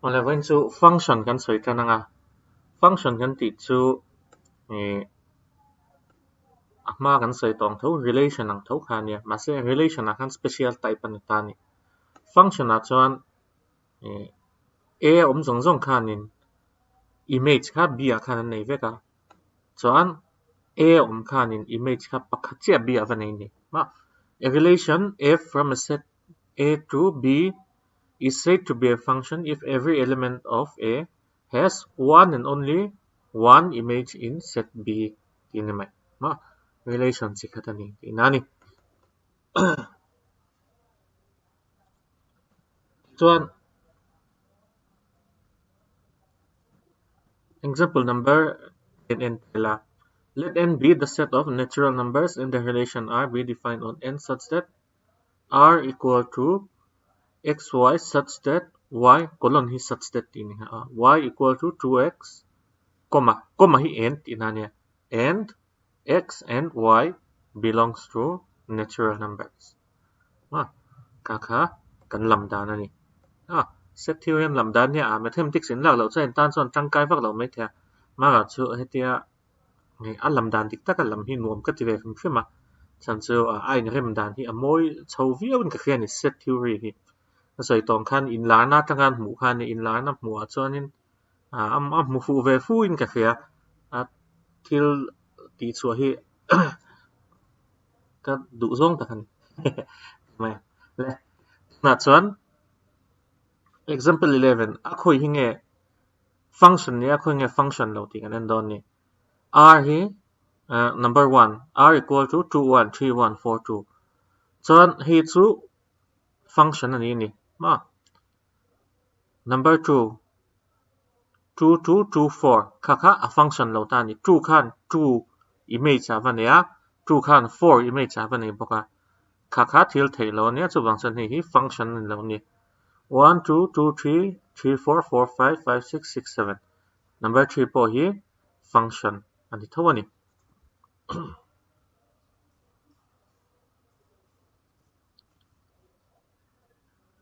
Awle vawiin chu function kan sawi tan ang a, function kan tih chu ih a hma kan sawi tawh ang tho relation ang tho kha a nia mahse relation ah khan special type a ni ta a ni. Function ah chuan ih a awm zawng zawng khanin image kha b ah khan an nei vek a chuan a awm khanin image kha pakhat chiah b ah va nei a ni. A relation f from a set a to b is said to be a function if every element of A has one and only one image in set B tih a ni mai. Maw? Relation chi khat a ni tihna a ni. Chuan example number 10 en tel a. Let n be the set of natural numbers and the relation R be defined on n such that R equal to xy such that y colon hi such that tih ni a y equal to 2x comma comma hi and tihna a nia and x and y belongs to natural numbers a kha kha kan lam dan a ni a set theory an lam dan hi a mathematics in lak loh chuan tan chuan tangkai vak loh mai thei a mara chu hetia A lam dan dik taka lam hi nuam ka ti ve hrim hrim a, chhan chu a inrem dan hi a mawi chho viau in ka hria a ni set theory hi. Ka sawi tawng khan inlarna atanga an hmuh kha a ni, inlarna hmuhah chuanin a hmu fuh ve fu in ka hria a, thil tih chhuah hi ka duh zawng tak a ni mai a. Le tunah chuan example 11 a khawi hi nge Function nia khawi nge function lo tih kan en dawn ni. R hi number one R equal to 2 1 3 1 4 2 chuan hei chu function a ni ni ma number 2 2 2 2 4 kha kha a function lo ta ni 2 khan 2 image a va nei a 2 khan 4 image a va nei bawk a kha kha thil theih lo ania chuvang chuan hei hi function a ni lo ni. One two two three three four four five five six six seven Number 3 pawh hi function a ni tho a ni.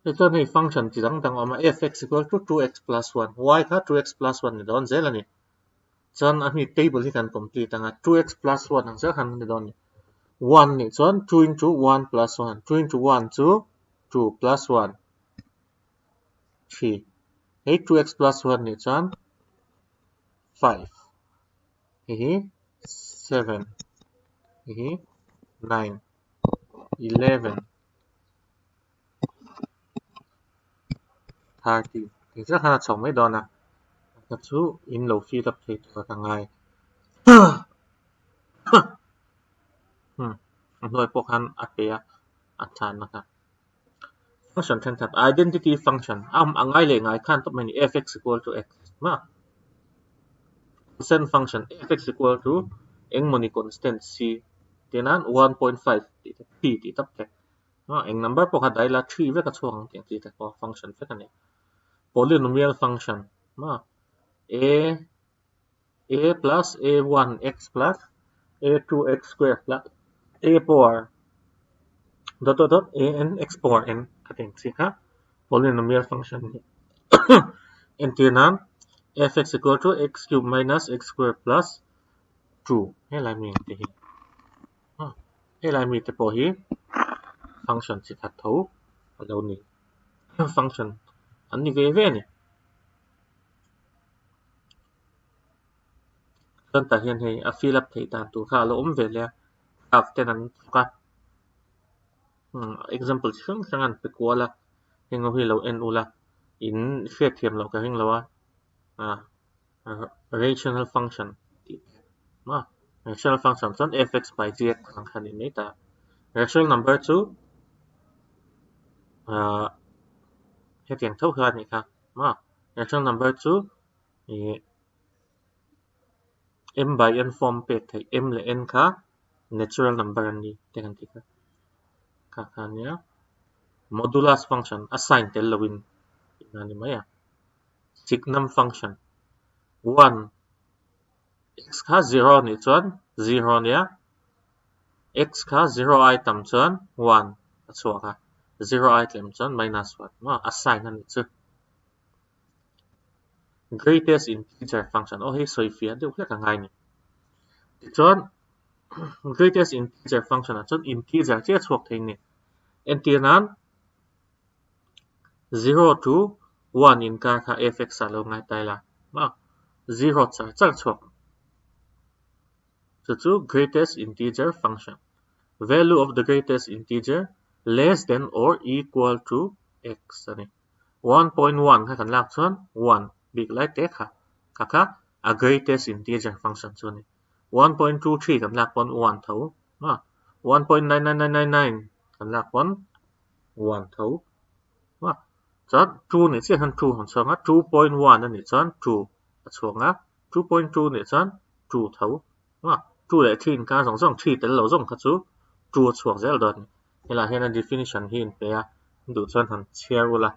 Hei chuan hei function chi dang dang a awm a fx equal to 2x plus 1 y kha 2x plus 1 ni dawn zel a ni. Chuan a hmi table hi kan complete ang a 2x plus 1 ang zel khan a ni dawn a ni. 1 nih chuan 2 into 1 plus 1 2 into 1 chu 2 plus 1 3 hei 2x plus 1 nih chuan 5 hei hi 7 hei hi 9 11 30 tih chiah khan a chho mai dawn a ka chu in lo fill up thei tur ka ngai a hnuai pawh khan a pe a a chhanna kha function thenkhat identity function a a ngai leh ngai khan tawp mai a ni fx equal to x ma constant function fx equal to engmawni constant c tih nan 1.5 tih te p tih tawp te a eng number pawh kha daila 3 vek a chhuak ang tih ang chi te pawh function vek a ni polynomial function ma a a plus a1 x plus a2 x square plus a power dot dot dot a n x power n kha tih ang chi kha polynomial function a ni. Entir nan fx equal to x cube minus x square plus 2 helai mi ang te hi helai mi te pawh hi function chi khat tho a lo ni function an ni ve ve a ni. Chuan tah hian hei a fill up theih dan tur kha a lo awm ve leh a graph ten an thawk a example chi hrang hrang an pe kual a heng ho hi lo en ula in hriatthiam loh ka ring lo a rational function tih te maw rational function chuan fx by gx ang kha a ni mai ta rational number chu hetiang tho kha a nih kha maw rational number chu ih m by n form pek theih m leh n kha natural number an ni te kan tih kha kha kha a nia modulus function a sign tel loin tihna a ni mai a signum function 1 x kha 0 nih chuan 0 a nia x kha 0 ai tam chuan 1 a chhuak a 0 ai tlem chuan minus 1 maw a sign a nih chu. Greatest integer function aw hei sawi fiah deuh hlek a ngai ni. Tichuan greatest integer function ah chuan integer chiah a chhuak thei ni. Entir nan 0 to 1 inkar kha fx ah lo ngai ta ila 0 char char chhuak ang. Chu chu greatest integer function. Value of the greatest integer less than or equal to x a ni. 1.1 kha kan lak chuan 1 bik lai te kha kha kha a greatest integer function chu a ni. 1.23 kan lak pawn 1 tho a, 1.99999 kan lak pawn 1 tho a. Chuan 2 nih chiah hian 2 han chhuak a, 2.1 a nih chuan 2 a chhuak a, 2.2 nih chuan 2 tho a. 2 leh 3 inkar zawng zawng 3 tel lo zawng kha chu 2 a chhuak zel dawn a ni. Helaiah hian a definition hi in pe a, duh chuan han chhiar ula.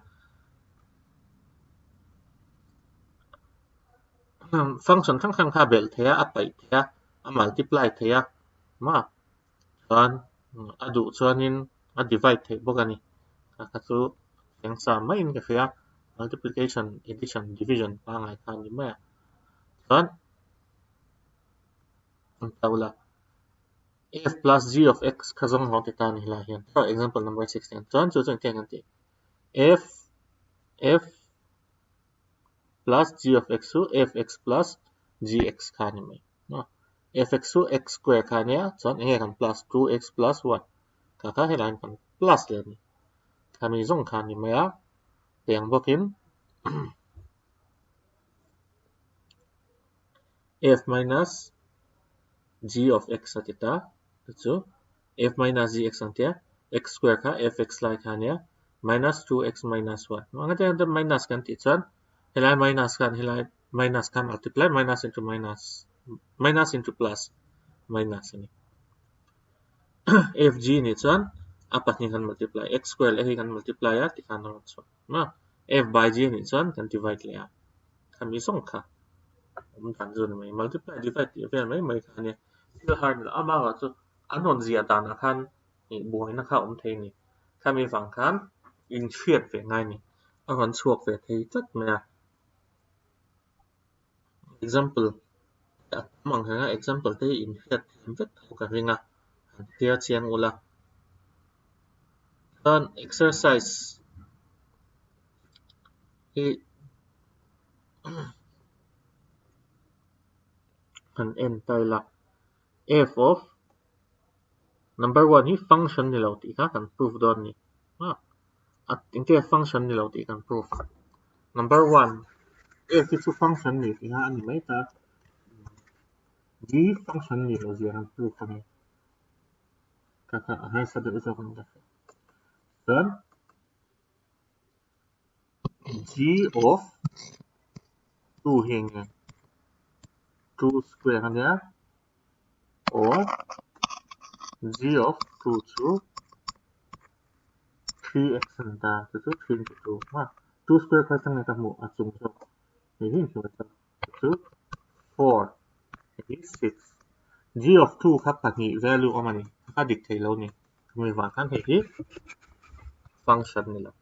Function hrang hrang kha a belh thei a, a paih thei a, a multiply thei a, maw? Chuan a duh chuanin a divide theih bawk a ni. Kha kha chu eng sa maiin ka hria, multiplication, addition, division pangngai kha a ni mai a. Chuan an ta ula. F plus g of x kha zawng zawng ti ta a ni helaiah hian. Example number 16 chuan chu chu engtin an tih? F f plus g of x chu fx plus gx kha a ni mai. Fx chu x square kha a nia chuan enge kan plus 2x plus 1 kha kha helaiah hian kan plus leh a ni. Khami zawng kha a ni mai a, tiang bawkin f minus g of x a ti ta chu chu f minus g x ang tia x square kha fx lai kha ania minus 2x minus 1 anga te hian minus kan tih chuan helai minus khan helai minus kha multiply minus into minus minus into plus minus ani fg nih chuan a pahnih kan multiply x square leh hei kan multiply a tikhan a rawn chhuak a f by g nih chuan kan divide leh a khami zawng kha awm dan chu a ni mai multiply divide tih vel mai mai kha a nia thil har ni lo amah chu an rawn ziah danah khan ih buaina kha a awm thei a ni khami vang khan inhriat ve ngai a ni a rawn chhuak ve thei tlat mai a example a tam ang reng a example te hi inhriat thiam vek tho ka ring a han thlir chiang ula chuan exercise hi han en ta ila f of number one hi function ni lo tih kha kan proof dawn a ni a engtia function ni lo tih kan proof number one f hi chu function ni tih kha a ni mai ta g function ni lo zia kan proof a ni kha kha a harsa deuh zawk a ni ta chuan G of 2 hi enge 2 square a nia or G of 2 chu 3x a ni ta chu chu 3 into 2 a 2 square kha atang nge ka hmuh a chung zawk hei hi hmuh a chu 4 hei hi 6 G of 2 kha pahnih value awm a ni a dik thei lo ni. Hemi vang khan hei hi function ni lo.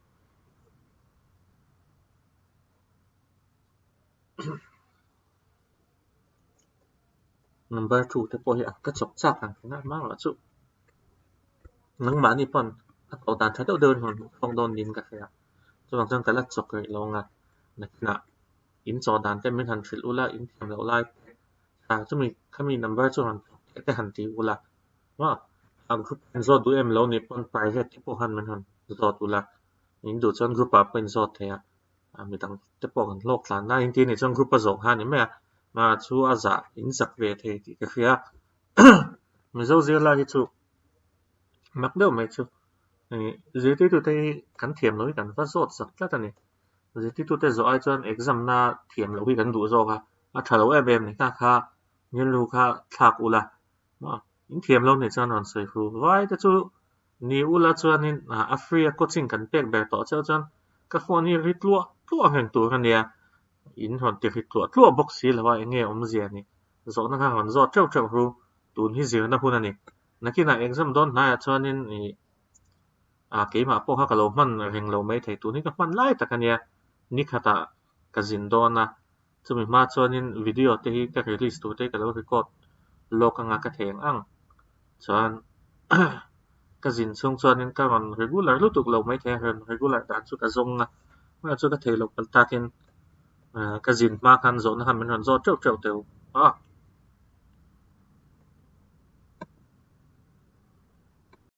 Number 2 te pawh hi a ka chawp chak ang thin a hma erawh chu nangmahni pawn a koh dan tha deuh deuh in rawn hmuh chhuak dawn niin ka hria. Chuvang chuan ka la chawk rih lo ang a, nakinah in chawh dan te min han hrilh ula in thiam loh lai te chumi khami number chu rawn chawk teh te han ti ula. Maw? A group in zawt duh em lo nih pawn private te pawh khan min rawn zawt ula, in duh chuan group ah pawh in zawt thei a, a midang te pawh kan hlawk tlan na in tih nih chuan group a zawh kha a ni mai a, ma chu a zah in zak ve thei tih ka hria Mizo zirlai hi chu mak deuh mai chu ih zirtirtu te hi kan thiam loh hi kan va zawt zak tlat a ni, zirtirtu te zawh ai chuan exam na thiam loh hi kan duh zawk a, a tha lo em em ni kha kha rilru kha thlak ula. In thiam lo nih chuan rawn sawi fu vai te chu ni ula chuanin a free a coaching kan pek ber tawh cheu chuan ka phone hi ri tluah tluah reng tur a nia in rawn ti ri tluah tluah bawk si lo a enge awmzia ni zawhna kha rawn zawt teuh teuh ru tun hi zirna hun a ni nakinah exam dawn hnaiah chuanin ih ah keimah pawh kha ka lo hman reng lo maithei tun hi ka hman lai tak a nia nikhatah ka zin dawn a. Chumi hma chuanin video te hi ka release tur te hi ka lo record lawk anga ka thei ang ang. Chuan ka zin chhung chuanin ka rawn regular lutuk lo maithei a, rawn regular dan chu ka zawng a, hmanah chu ka thei loh palh takin ka zin hma khan zawhna khan min rawn zawt teuh teuh teuh a.